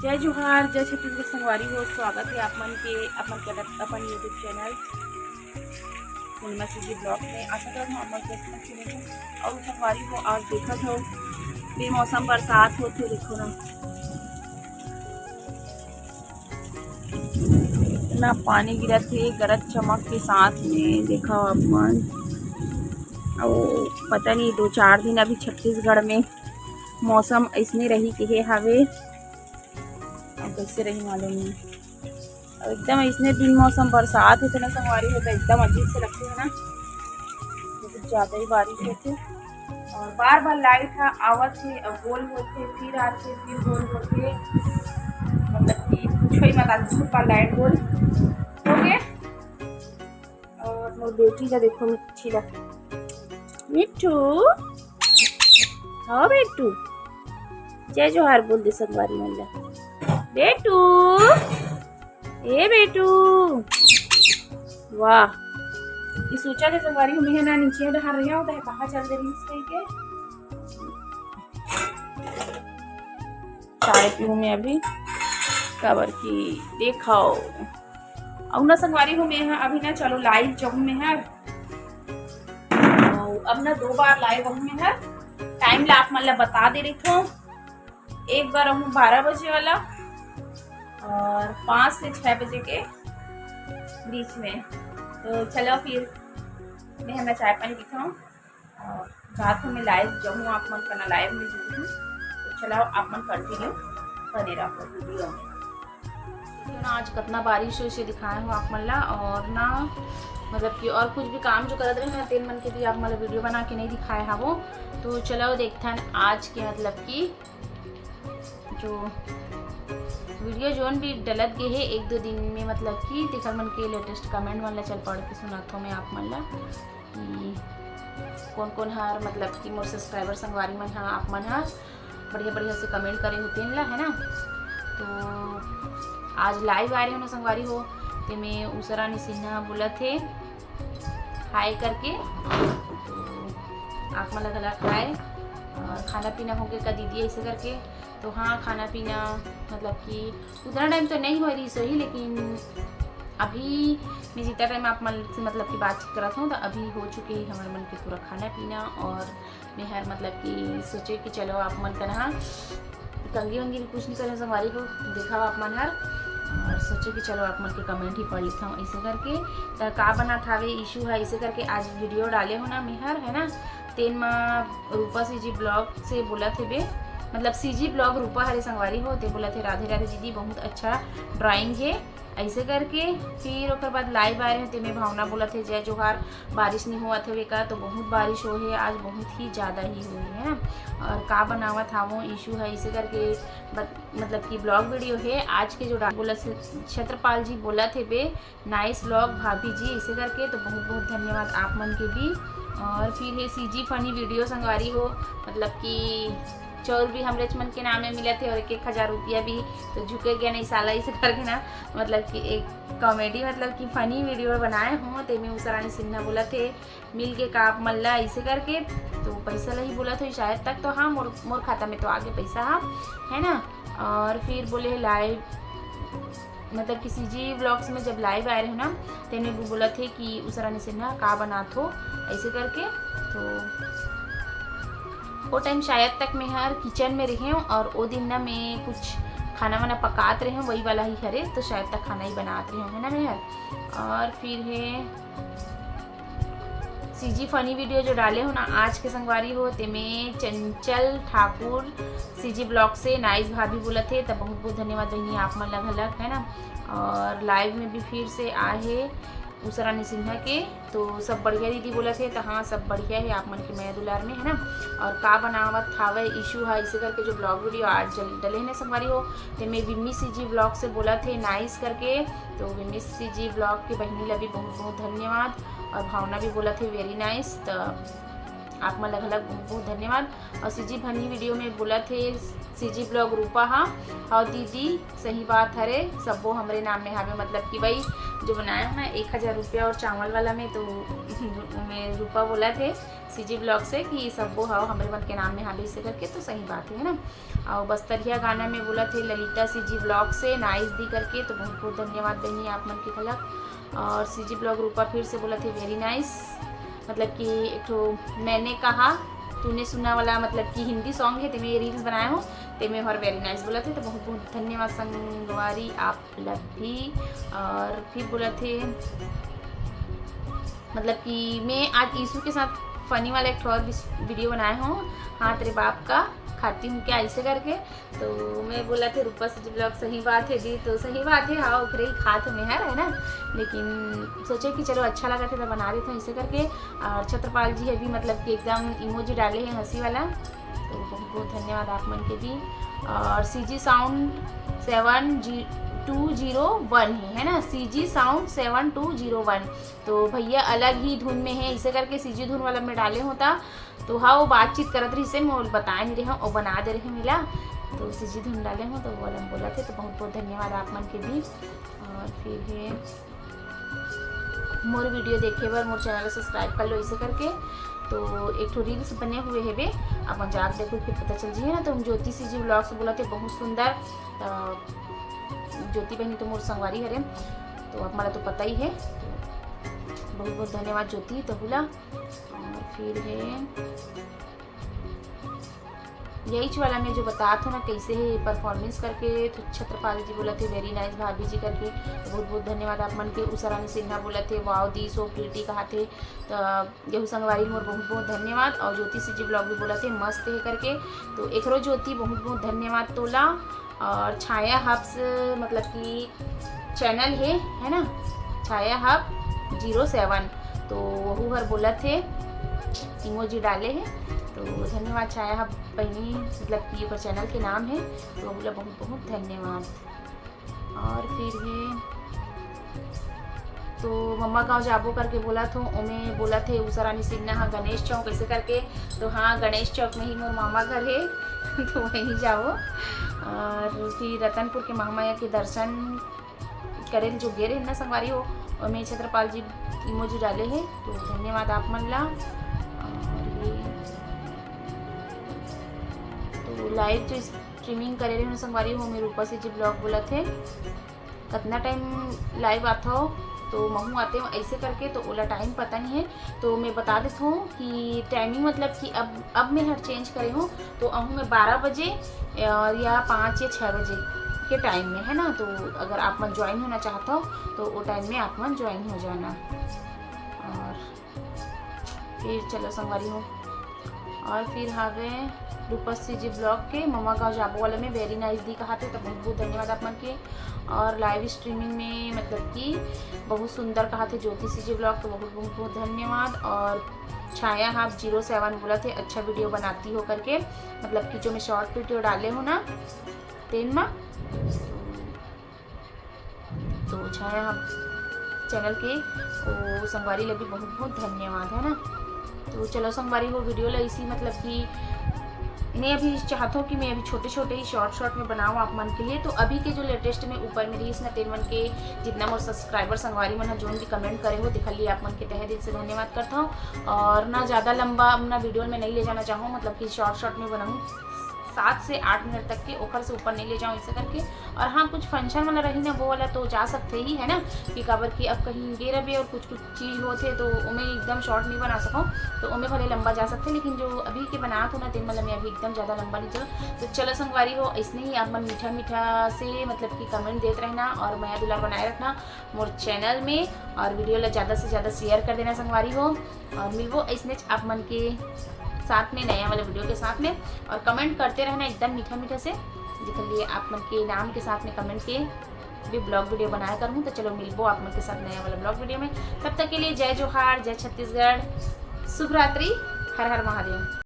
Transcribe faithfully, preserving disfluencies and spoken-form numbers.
जय जोहार, जय छत्तीसगढ़ संगवारी हो। स्वागत है आप मन के अपन के, अपन YouTube चैनल पूर्णिमा सीजी ब्लॉग में। आशा करत हूँ आप मन स्वस्थ मस्त होहू। और संगवारी हो, आज देखत हो बेमौसम बरसात होत हे, देखो ना, इतना पानी गिरत हे गरज चमक के साथ में, देखा आप मन। अउ पता नहीं दो चार दिन अभी छत्तीसगढ़ में मौसम ऐसने रही के हे हवे, अब कैसे रही मालूम नहीं। अब एकदम ऐसने दिन मौसम बरसात होथे ना संगवारी हो, तो एकदम अजीब से लगथे ना, बहुत ज्यादा ही बारिश होथे। और बार बार लाइट ह आवत हे, अब गोल होथे, फिर आथे, फिर गोल होथे, मतलब कि कुछ ही मत, बहुत बार लाइट गोल हो गए। और मोर बेटी ला देखो, मिट्ठी ला, मिट्ठू, हाँ बेटू, जय जोहार बोल दे संगवारी मन ला। बेटू, ए बेटू, वाह, ये सोचा के संगवारी हो, मैं ना नीचे डहार रहे हो, तो कहाँ चल दे रही इसके के चाय पीऊँ मैं अभी, काबर की देखाओ। अउ ना संगवारी हो, मैं ह अभी ना चलो लाइव जाऊँ मैं ह। अउ अब ना दो बार लाइव आहूँ मैं ह। टाइम ला आप मन ला बता दे रही हूँ, एक बार आहूँ बारह बजे वाला और पाँच से छः बजे के बीच में। तो चलो फिर मैं ह ना चाय पानी पीता हूँ। और जात हूँ मैं लाइव जाऊँ, आप मन का ना लाइव में जुड़ूँ। तो चलाओ, आप मन कंटिन्यू बने रहो वीडियो में। तो ना आज कितना बारिश हुई से दिखाए हो आप मन ला, और ना मतलब कि और कुछ भी काम जो करत रहे ना, तेन मन के भी आप मन ला वीडियो बना के नहीं दिखाए हवो। तो चलो देखथन आज के मतलब कि जो वीडियो जोन भी डलत गे हे एक दो दिन में, मतलब कि तेकर मन के लेटेस्ट कमेंट मन ला चल पढ़ के सुनात हो मैं आप मन ला कि कौन कौन हर मतलब कि मोर सब्सक्राइबर संगवारी मन ह, आप मन ह बढ़िया बढ़िया से कमेंट करे हो तेन ला, है ना। तो आज लाइव आए रहे हो ना संगवारी हो, तेमे उषा रानी सिन्हा बोलत हे हाय करके। तो आप मन ला घला हाय। और खाना पीना हो गया का दीदी ऐसे करके। तो हाँ, खाना पीना मतलब कि उतना टाइम तो नहीं हो रही सही, लेकिन अभी मैं जितना टाइम आप मन से मतलब कि बातचीत करत हूँ, तो अभी हो चुके ही हमारे मन के पूरा खाना पीना। और मैं हर मतलब कि सोचे कि चलो आप मन करना कंगी वंगी भी कुछ नहीं करे संगवारी हो, देखा आप मन हर, और सोचे कि चलो आप मन के कमेंट ही पढ़ लेता हूँ ऐसे करके। तो का बनात हावे ईशु है ऐसे करके आज वीडियो डाले हो ना मैं हर, है ना। तेन म रूपा सीजी ब्लॉग से बोलत हेबे, मतलब सीजी ब्लॉग रूपा हरे संगवारी हो, ते बोलत हे, "राधे राधे दीदी, बहुत अच्छा ड्राइंग हे।" ऐसे करके फिर ओकर बाद लाइव आए रहे, तेमे भावना बोलत हे, "जय जोहार, बारिश नहीं होवत हवे का?" तो बहुत बारिश हो हे आज, बहुत ही ज़्यादा ही हो हे, है ना। और का बनावत हावो ईशु है, ऐसे करके बत-, मतलब कि ब्लॉग वीडियो हे आज के जो डा-, बोलत हे, छत्रपाल जी बोलत हेबे, नाइस व्लॉग भाभी जी, इसे करके तो बहुत बहुत धन्यवाद आप मन के भी। और फिर हे सीजी फनी वीडियो संगवारी हो, मतलब कि चौर भी हमरेच मन के नाम में मिलत हे और एक एक हजार रुपया भी, तो झुके गया नहीं साला, इसे करके ना, मतलब कि एक कॉमेडी, मतलब कि फनी वीडियो बनाए हो, तेमे उषा रानी सिन्हा बोलत हे, "मिल के का आप मन ला?" इसे करके, तो पैसा ला ही बोलत हो शायद तक, तो हाँ, मोर, मोर खाता में तो आगे पैसा हा, है ना। और फिर बोले हे लाइव, मतलब कि सीजी व्लॉग्स में जब लाइव आए रहे ना, तेमे भी बोलत हे कि उषा रानी सिन्हा का बनात हो, ऐसे करके। तो वो टाइम शायद तक मैं हर किचन में रहे हूँ और वो दिन ना मैं कुछ खाना वाना पकात रहे हूँ, वही वाला ही हरे, तो शायद तक खाना ही बनात रहे हूँ, है ना मैं हर। और फिर हे सीजी फनी वीडियो जो डाले हो ना आज के संगवारी हो, तेमे चंचल ठाकुर सीजी ब्लॉग से नाइस भाभी बोलत हे, त बहुत बहुत धन्यवाद बहिनी आप मन ला घलक, है ना। और लाइव में भी फिर से आए हे उषा रानी सिन्हा के, तो सब बढ़िया दीदी बोलत हे, त हाँ, सब बढ़िया हे आप मन के मया दुलार में, है ना। और का बनावत हावय ईशु हा, इसे करके जो ब्लॉग वीडियो आज जल-, डले हे ना संगवारी हो, तेमे विम्मी सीजी ब्लॉग से बोलत हे नाइस करके, तो विम्मी सीजी ब्लॉग के बहिनी ला भी बहुत बहुत धन्यवाद। और भावना भी बोलत हे वेरी नाइस। त आप मन ला घलक बहुत बहुत धन्यवाद। और सीजी फनी वीडियो में बोलत हे सीजी ब्लॉग रूपा हा, "हव दीदी, सही बात हरे, सब्बो हमरे नाम में हावे।" मतलब कि भाई, जो बनाए हो ना एक हजार रुपया और चावल वाला में, तो मैं रूपा बोलत हे सीजी ब्लॉग से कि सब्बो हव हमरे मन के नाम में हावे, इसे करके तो सही बात है, है ना। और बस्तरिया गाना में बोलत हे ललिता सीजी ब्लॉग से, नाइस दी करके, तो बहुत बहुत धन्यवाद बहनी आप मन के घलक। और सीजी ब्लॉग रूपा फिर से बोलत हे वेरी नाइस, मतलब कि एक ठो मैंने कहा तूने सुना वाला, मतलब कि हिंदी सॉन्ग है, तेमे रील्स बनाए हो, तेमे हर वेरी नाइस बोलत हे, तो बहुत बहुत धन्यवाद संगवारी आप ला भी। और फिर बोलत हे, मतलब कि मैं आज ईशु के साथ फनी वाला एक ठो और वीडियो बनाए हूँ, हाँ तेरे बाप का खाती हूँ क्या, ऐसे करके। तो मैं बोलत हे रूपा सीजी ब्लॉग, सही बात है दी, तो सही बात है, हाँ ओकरे ही खात में है, है ना। लेकिन सोचे कि चलो अच्छा लगा था तो बना देते हैं इसे करके। और छत्रपाल जी अभी मतलब कि एकदम इमोजी डाले हैं हंसी वाला, तो बहुत बहुत धन्यवाद आप मन के भी। और CG sound seven G two zero one है, है ना, CG sound seven two zero one. तो भैया अलग ही धुन में है, इसे करके सीजी धुन वाला में डाले होता। तो हाँ, वो बातचीत करत रहिस हे, मोर बताए नहीं रहे, वो बना दे रहे मिला, तो सीजी धुन डाले हूँ, तो वो वाला बोलत हे, तो बहुत बहुत धन्यवाद आप मन के भी। और फिर है मोर वीडियो देखे बर मोर चैनल सब्सक्राइब कर लो इसे करके। तो एक ठो रील्स बने हुए हेबे, अपन जाके देखो फिर पता चल जी, है ना। तो हम ज्योति सीजी ब्लॉग्स बोलत हे, बहुत सुंदर। अ, ज्योति बहनी तो मोर संगवारी हरे, तो आप मला तो पता ही है। बहुत बहुत धन्यवाद ज्योति तहू ला। और फिर है यही वाला में जो बतात हो ना कैसे है परफॉर्मेंस करके, तो छत्रपाल जी बोलत हे वेरी नाइस भाभी जी करके, तो बहुत बहुत धन्यवाद आप मन के। उषा रानी सिन्हा बोलत हे वाओ दी सो प्रीटी कहा थे, तो यहू संगवारी मोर बहुत बहुत धन्यवाद। और ज्योति सीजी ब्लॉग भी बोलत हे मस्त है करके, तो एकरो ज्योति बहुत बहुत धन्यवाद तोला। और छाया हब्स मतलब कि चैनल है, है ना, छाया हब जीरो सेवन, तो वहू हर बोलत हे, इमोजी डाले है, तो धन्यवाद छाया हब बहनी, मतलब कि ओकर चैनल के नाम है, तो वहू ला बहुत बहुत धन्यवाद। और फिर है तो मम्मा गांव जाबो करके बोलत हो, ओमे बोलत हे उषा रानी सिन्हा हा गणेश चौक ऐसे करके। तो हाँ, गणेश चौक में ही मोर मामा घर है, तो वहीं जाओ। और फिर रतनपुर के महामाया के दर्शन करे ल जो गे रहे ना संगवारी हो, ओमे छत्रपाल जी इमोजी डाले है, तो धन्यवाद आप मन ला। और ये तो लाइव जो स्ट्रीमिंग करे रहे ना संगवारी हो, ओमे रूपा सीजी ब्लॉग बोलत हे, कतना टाइम लाइव आथव, तो महू आते हो ऐसे करके, तो ओला टाइम पता नहीं है। तो मैं बता देता हूँ कि टाइमिंग मतलब कि अब अब मैं हर चेंज करे हूँ, तो अहूँ मैं बारह बजे और या पाँच या छः बजे के टाइम में, है ना। तो अगर आप मन ज्वाइन होना चाहता हो तो वो टाइम में आप मन ज्वाइन हो जाना। और फिर चलो संगवारी हो, और फिर हावे रूपस सीजी ब्लॉग के ममा गाँव जाबो वाला में वेरी नाइस दी कहा थे, तो बहुत बहुत धन्यवाद आप मन के। और लाइव स्ट्रीमिंग में मतलब कि बहुत सुंदर कहा थे ज्योति सीजी ब्लॉग, तो बहुत बहुत बहुत धन्यवाद। और छाया हाफ जीरो सेवन बोला थे अच्छा वीडियो बनाती हो करके, मतलब कि जो मैं शॉर्ट वीडियो डाले हो ना तेन मा, तो छाया हाफ चैनल के वो संगवारी लगी बहुत बहुत धन्यवाद, है ना। तो चलो संगवारी हो वीडियो ला इसी मतलब कि मैं अभी चाहता हूँ कि मैं अभी छोटे छोटे ही शॉर्ट शॉर्ट में बनाऊँ आप मन के लिए। तो अभी के जो लेटेस्ट में ऊपर में रहीस ना तेन मन के जितना मोर सब्सक्राइबर संगवारी मन ह जोन भी कमेंट करे हो तेखर लिए आप मन के तहे दिल से धन्यवाद करता हूँ। और ना ज़्यादा लंबा अपना वीडियो में नहीं ले जाना चाहूँ, मतलब कि शॉर्ट शॉर्ट में बनाऊँ सात से आठ मिनट तक के, ओखर से ऊपर नहीं ले जाऊँ इसे करके। और हाँ, कुछ फंक्शन वाला रही ना वो वाला तो जा सकते ही है ना, कि काबर कि अब कहीं गे रहे और कुछ कुछ चीज़ होथे तो ओमे एकदम शॉर्ट नहीं बना सकूँ, तो ओमे भले लंबा जा सकथे, लेकिन जो अभी के बनात हो ना तेन मतलब मैं अभी एकदम ज़्यादा लंबा नहीं चलो। तो चलो संगवारी हो, ऐसने ही आप मन मीठा मीठा से मतलब कि कमेंट देत रहना और मया दुलार बनाए रखना मोर चैनल में, और वीडियो ला ज़्यादा से ज़्यादा शेयर कर देना संगवारी हो। और मिलबो ऐसने आप मन के साथ में नया वाला वीडियो के साथ में, और कमेंट करते रहना एकदम मीठा मीठा से, जेकर लिए आप मन के नाम के साथ में कमेंट के भी ब्लॉग वीडियो बनाया करूँ। तो चलो मिलबो आप मन के साथ नया वाला ब्लॉग वीडियो में। तब तक के लिए जय जोहार, जय छत्तीसगढ़, शुभ रात्रि, हर हर महादेव।